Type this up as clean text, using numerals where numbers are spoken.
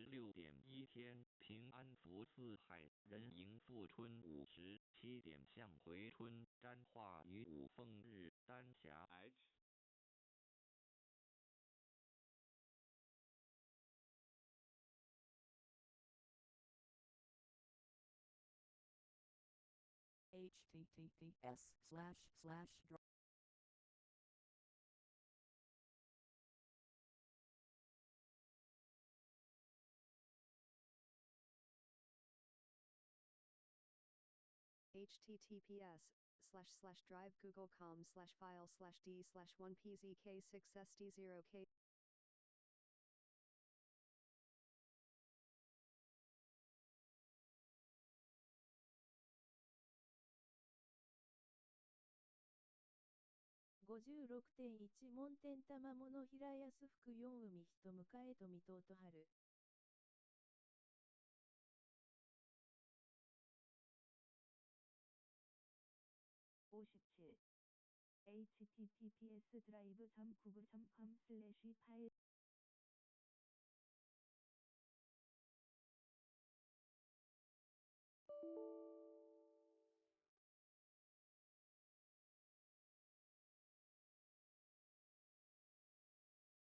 56.1天，平安福四海，壬寅复春57点向回春，沾化于五凤日，丹霞。 H https// https//drive google.com/file/d/1pzk6sd0k 56.1門天玉物平安福四海人迎え富とと春。 57 https drive.google.com/file